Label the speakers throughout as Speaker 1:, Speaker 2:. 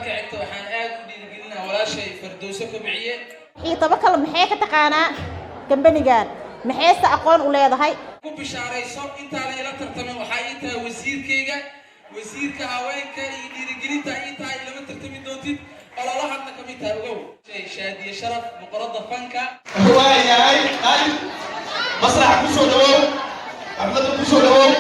Speaker 1: Marka xigta, waxaan aad u dhiirigelinaa walaashay Fardowso Kobciye.
Speaker 2: Iyo Tabakal maxay ka taqaanaa kambanigan? Maxayse aqoon u leedahay?
Speaker 1: Ku bishaarayso, intaana ila tartamin, waxaa ii tahay wasiirkayga, wasiirka haweenka iyo dhiirigelinta ii tahay. Lama tartami doontid, ololahadna ka mid tahay. Ogow, Shaadiye Sharaf, boqorada fanka.
Speaker 3: Waayahay, Qaalib, masraxa ku soo dhawow, xafladda ku soo dhawow.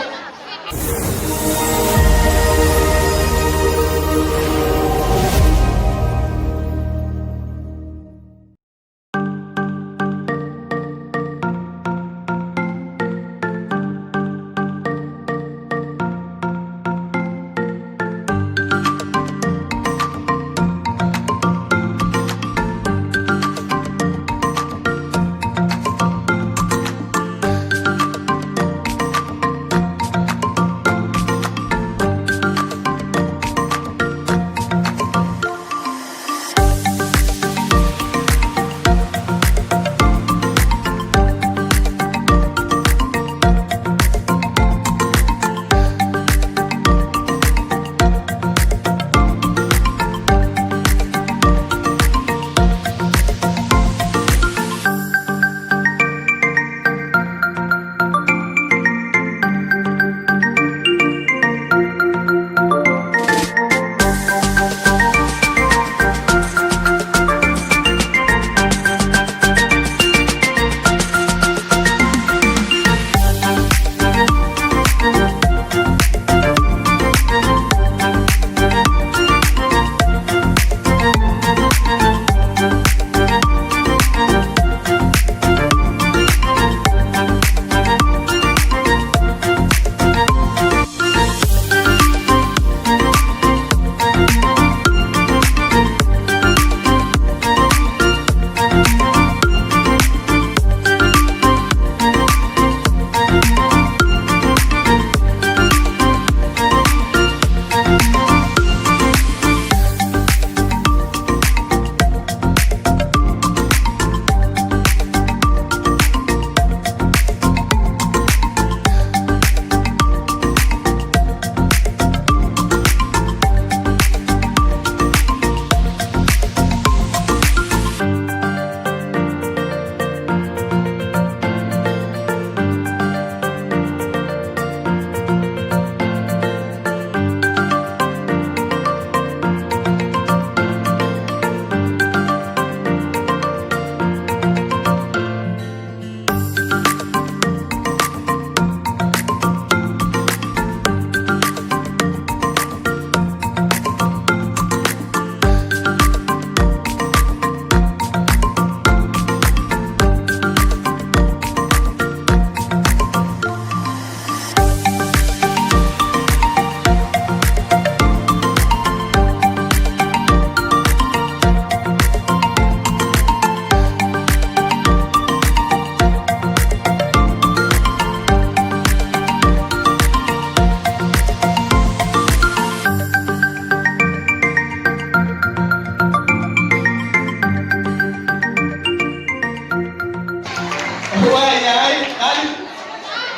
Speaker 3: Waayahay, Qaalib,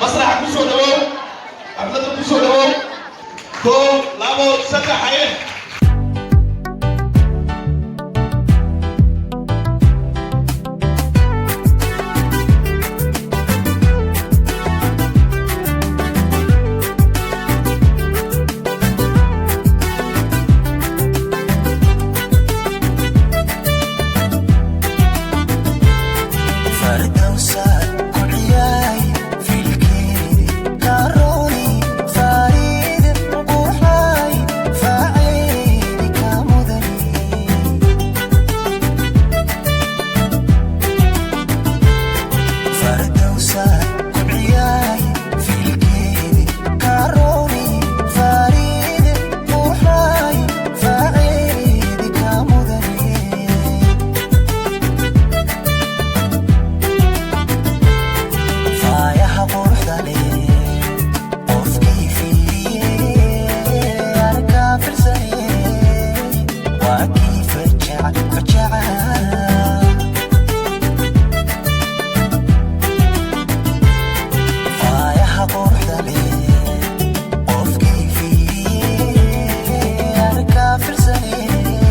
Speaker 3: masraxa ku soo dhawow, xafladda ku soo dhawow. Kow, labo, saddex, haye.
Speaker 4: Fardowsa kudhiyay filkeedi karooni Fariid quxay faceedi ka mudani. Fardowsa kudhiyay filkeedi karooni Fariid quxay faceedi ka mudani. Faayaha quruxda leh qofkii fiiriyey arkaa firsaney waa kii fajac fajaca. Faayaha quruxda leh qofkii fiiriyey arkaa firsaney.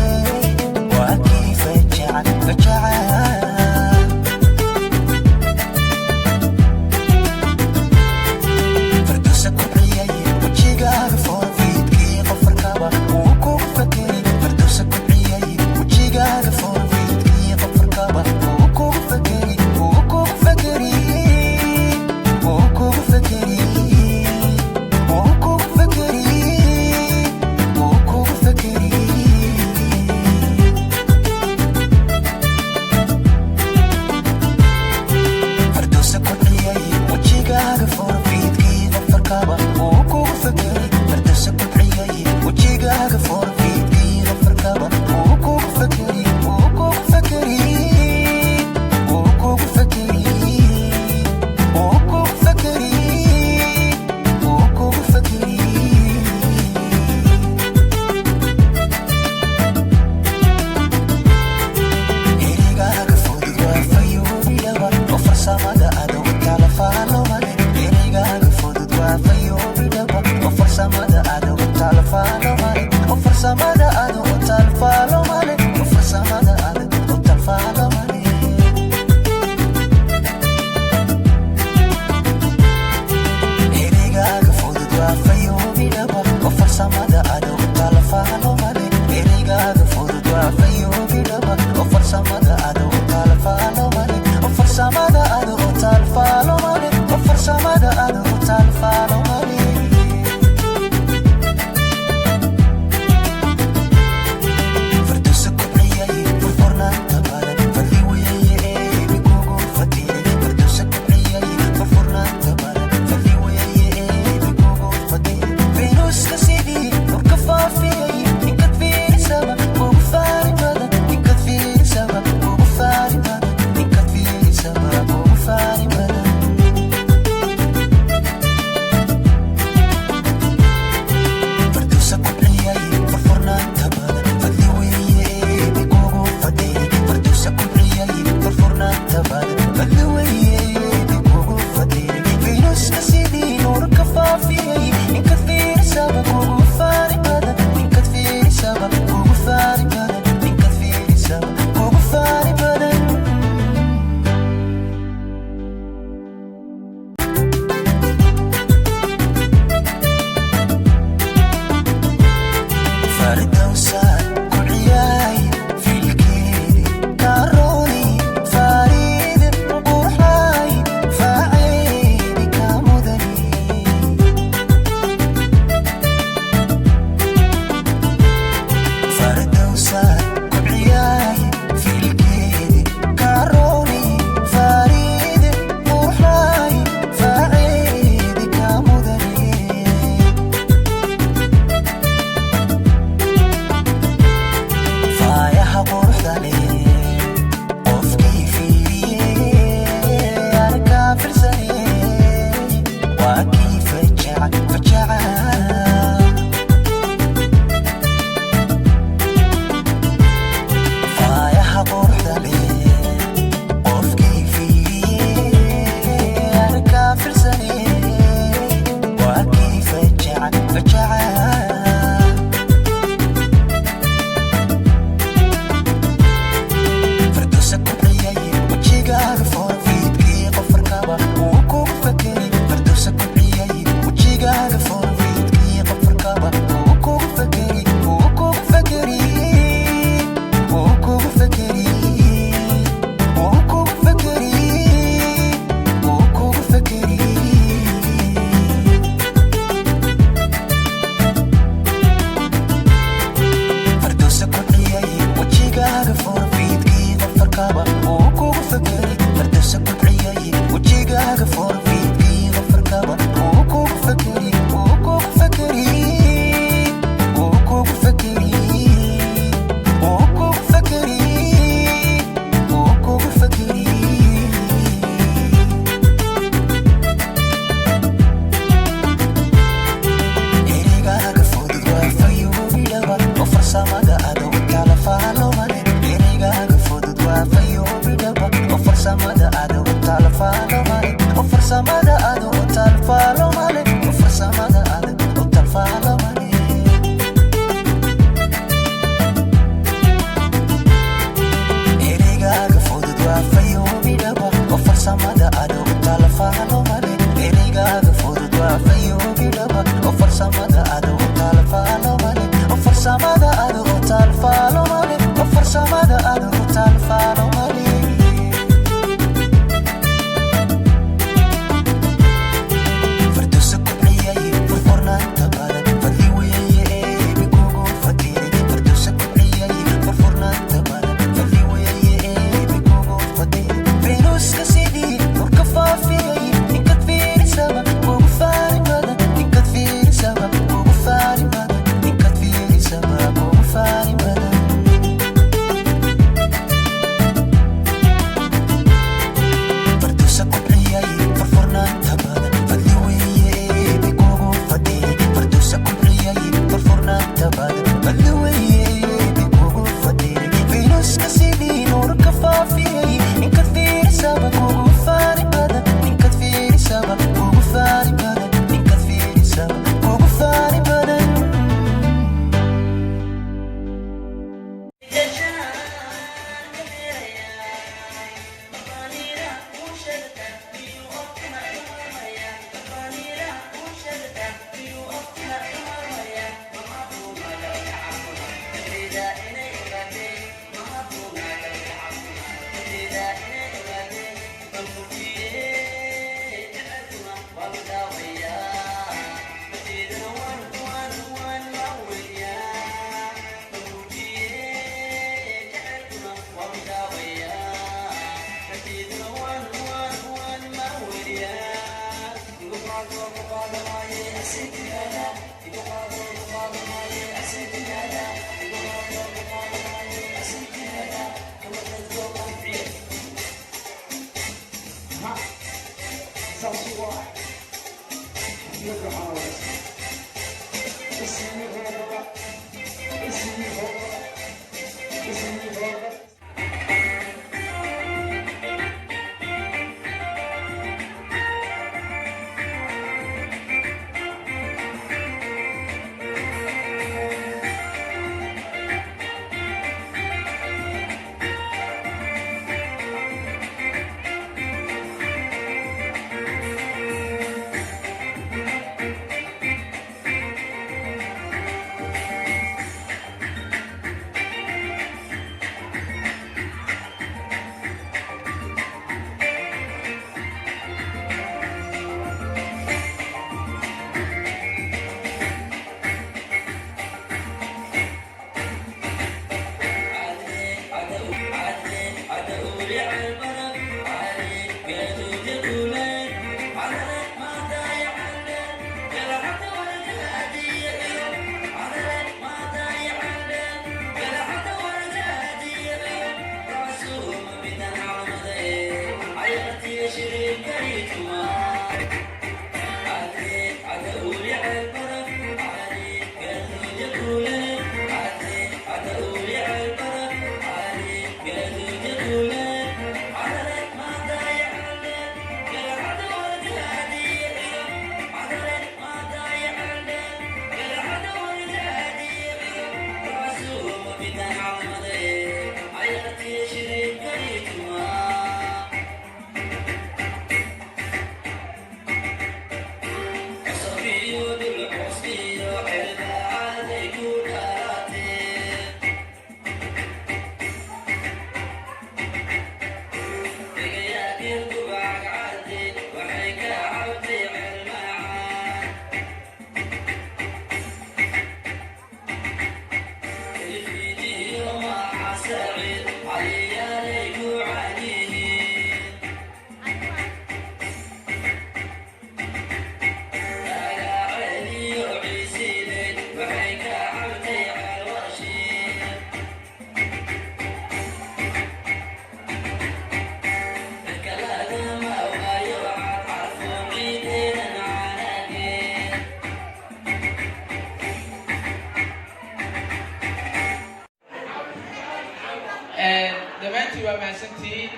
Speaker 1: Dhammaantiin waa mahadsantihiin.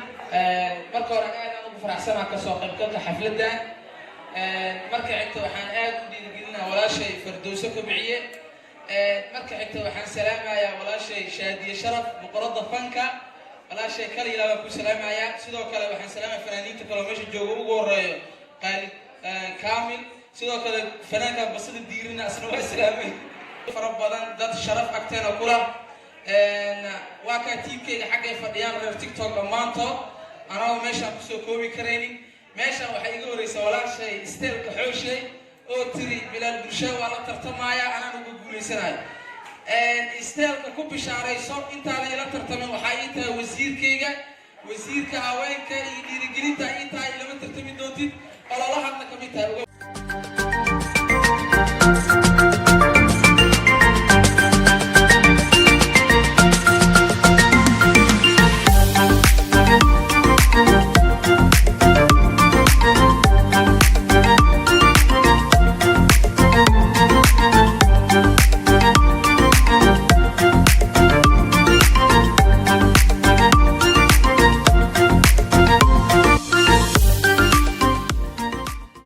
Speaker 1: Marka hore aad aan ugu faraxsanaa kasoo qaybgalka xafladda. Marka xigta waxaan aad u dhiirigelinaa walaashay Fardowso Kobciye. Marka xigta waxaan salaamayaa walaashay Shaadiye Sharaf, boqoradda fanka. Walaashay kaliya baan ku salaamayaa. Sidoo kale waxaan salaamaya fanaaniinta kaloo meesha jooga, ugu horeeyo Qaalid Kaamil. Sidoo kale fanaanka Basada Diirina asna waa salaamay. Fara badan dad sharaf agteena kula waa kaa tiimkayga xaggay fadhiyaan, reer TikTok dhammaantood, anagoo meeshaan kusoo koobi karaynin. Meeshaan waxaa iga horeysa walaashay Isteelka Xooshay oo tiri Bilaal Bulsha waa la tartamaaya, anaan uga guulaysanayo. Isteelka ku bishaarayso, intaana ila tartamin waxaa ii tahay wasiirkayga, wasiirka haweenka iyo dhiirigelinta ii tahay. Ilama tartami doontid, ololahadna kamid tahay ogow.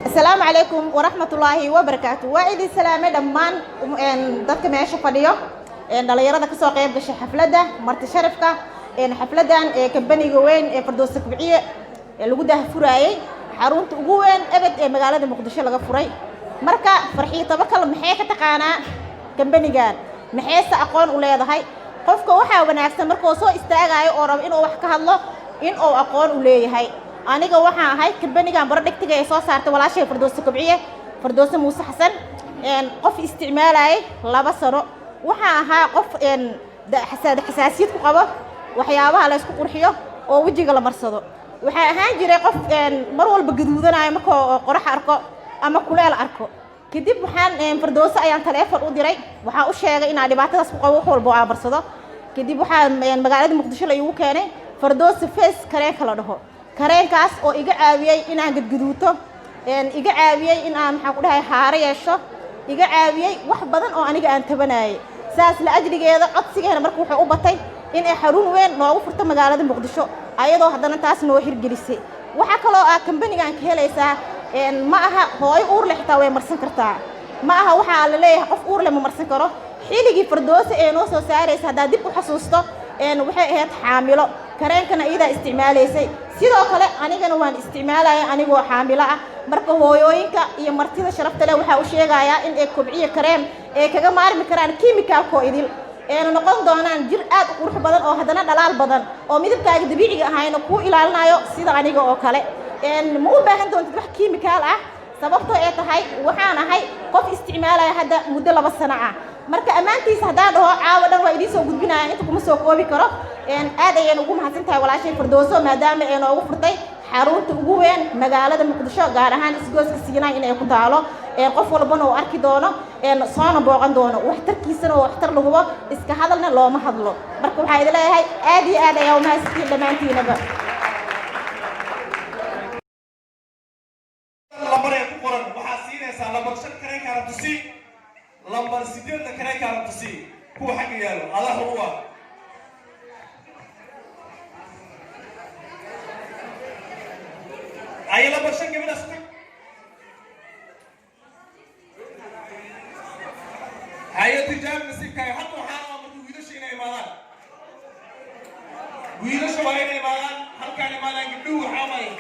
Speaker 2: Asalaamu calaykum waraxmatullaahi wabarakaatu. Waa idin salaamay dhammaan dadka meesha fadhiyo, dhalinyarada kasoo qayb gashay xafladda, marti sharafka. Xafladdan ee kambaniga weyn ee Fardowsa Kobciye ee lagu daahfuraayey xarunta ugu weyn ebed ee magaalada Muqdisho laga furay. Marka Farxiyo Tabakal maxay ka taqaanaa kambanigan? Maxayse aqoon u leedahay? Qofka waxaa wanaagsan markuu soo istaagayo oo rabo inuu wax ka hadlo in uu aqoon u leeyahay. Aniga waxaan ahay kambanigan productiga ee soo saartay walaashay Fardooso Kobciye, Fardooso Muuse Xasan, qof isticmaalayay 2 sano. Waxaan ahaa qof xasaasiyad ku qabo waxyaabaha la isku qurxiyo oo wejiga la marsado. Waxaa ahaan jiray qof mar walba gaduudanayo markuu qorax arko ama kuleel arko. Kadib waxaan Fardooso ayaan taleefon u diray, waxaan u sheegay inaan dhibaatadaas ku qabo wax walba oo aan marsado. Kadib waxaa magaalada Muqdisho la iigu keenay Fardooso face kareenka la dhaho, kareenkaas oo iga caawiyey inaan gadgaduuto, iga caawiyey in aan, maxaan ku dhahay, haaro yeesho, iga caawiyey wax badan oo aniga aan tabanayay. Saas la ajligeeda codsigeena marka wuxuu u batay in ay xarun weyn noogu furto magaalada Muqdisho, ayadoo haddana taas noo hirgelisay. Waxaa kaloo ah kambanigan ka helaysaa, ma aha hooyo uur leh xitaa way marsan kartaa. Ma aha waxaa la leeyahay qof uur leh ma marsan karo. Xilligii Fardooso ee noo soo saaraysa, haddaad dib u xasuusto, waxay ahayd xaamilo, kareenkana iyadaa isticmaalaysay. Sidoo kale anigana waan isticmaalaya anigoo xaamilo ah. Marka hooyooyinka iyo martida sharafta leh waxaa u sheegayaa in ay Kobciye kareem ay kaga maarmi karaan kimikaalkoo idil, eena noqon doonaan jir aad u qurux badan oo haddana dhalaal badan oo midabkaaga dabiiciga ahayna kuu ilaalinayo sida aniga oo kale. Ma u baahan doontid wax kiimikaal ah, sababtoo ay tahay waxaan ahay qof isticmaalaya hadda muddo 2 sano ah. Marka ammaantiisa haddaan dhaho caawa dhan waa idiin soo gudbinaya, inta kuma soo koobi karo. Aad ayayna ugu mahadsan tahay walaashay Fardooso, maadaama ay noogu furtay xarunta ugu weyn magaalada Muqdisho, gaar ahaan isgooska Siinaay inay ku taalo, qof walbana uu arki doono, soona booqan doono. Waxtarkiisana oo waxtar lahubo, iska hadalna looma hadlo. Marka waxaa idin leeyahay aad iyo aad ayaa umahadsantiin dhammaantiinaba.
Speaker 3: Lambar ee ku qoran waxaa siinaysaa lambar 5 kareenkaa rabto sii, lambar 8-na kareenkaa rabto sii, kuwa xagga yaalo adaa xor u ah. Ay, lambar 5 gabadhaas tag. Haye, tijaabi nasiibkaaga. Hadda waxaa rabaa marka wiilasha inay imaadaan. Wiilasha waa inay imaadaan halkaan imaadaan. Gabdhuhu waxaa waaye